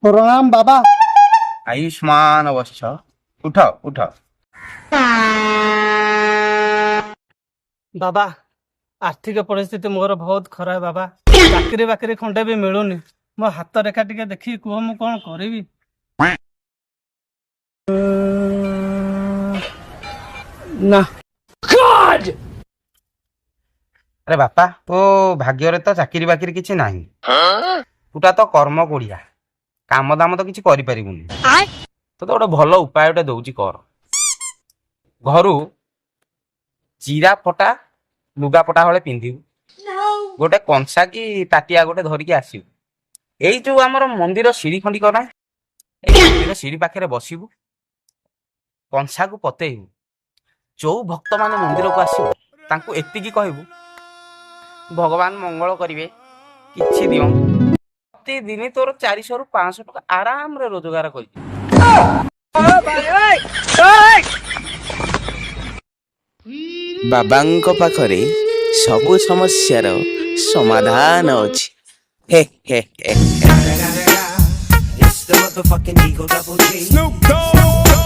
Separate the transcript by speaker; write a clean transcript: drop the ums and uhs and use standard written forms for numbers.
Speaker 1: ପ୍ରଣାମ ବାବା।
Speaker 2: ଆୟୁଷ୍ମାନ ବତ୍ସ। ଉଠ ଉଠ।
Speaker 3: ବାବା, ଆର୍ଥିକ ପରିସ୍ଥିତି ମୋର ବହୁତ ଖରାପ ବାବା। ଚାକିରି ବାକିରି ଖଣ୍ଡେ ବି ମିଳୁନି। ମୋ ହାତ ରେଖା ଟିକେ ଦେଖିକି କୁହ, ମୁଁ କଣ କରିବି? ନା।
Speaker 2: ଆରେ ବାପା, ତୋ ଭାଗ୍ୟରେ ତ ଚାକିରି ବାକିରି କିଛି ନାହିଁ। ତୁଟା ତ କର୍ମ କୋଢିଆ, କାମ ଦାମ ତ କିଛି କରିପାରିବୁନି। ତୋତେ ଗୋଟେ ଭଲ ଉପାୟଟେ ଦଉଛି, କର। ଘରୁ ଚିରା ଫଟା ଲୁଗାପଟା ହଳେ ପିନ୍ଧିବୁ, ଗୋଟେ କଂସା କି ତାଟିଆ ଗୋଟେ ଧରିକି ଆସିବୁ। ଏଇ ଯୋଉ ଆମର ମନ୍ଦିର ସିଢି ଖଣ୍ଡିକ ନା, ଏଇ ମନ୍ଦିର ସିଢି ପାଖରେ ବସିବୁ, କଂସାକୁ ପତେଇବୁ। ଯୋଉ ଭକ୍ତମାନେ ମନ୍ଦିରକୁ ଆସିବ, ତାଙ୍କୁ ଏତିକି କହିବୁ, ଭଗବାନ ମଙ୍ଗଳ କରିବେ, କିଛି ଦିଅନ୍ତୁ। ପ୍ରତିଦିନ ତୋର 400ରୁ 500 ଟଙ୍କା ଆରାମରେ ରୋଜଗାର କରିଯିବ।
Speaker 4: ବାବାଙ୍କ ପାଖରେ ସବୁ ସମସ୍ୟାର ସମାଧାନ ଅଛି। ହେ ହେ ହେ।
Speaker 5: It's the motherfucking Eagle Double G. Snoop Dogg.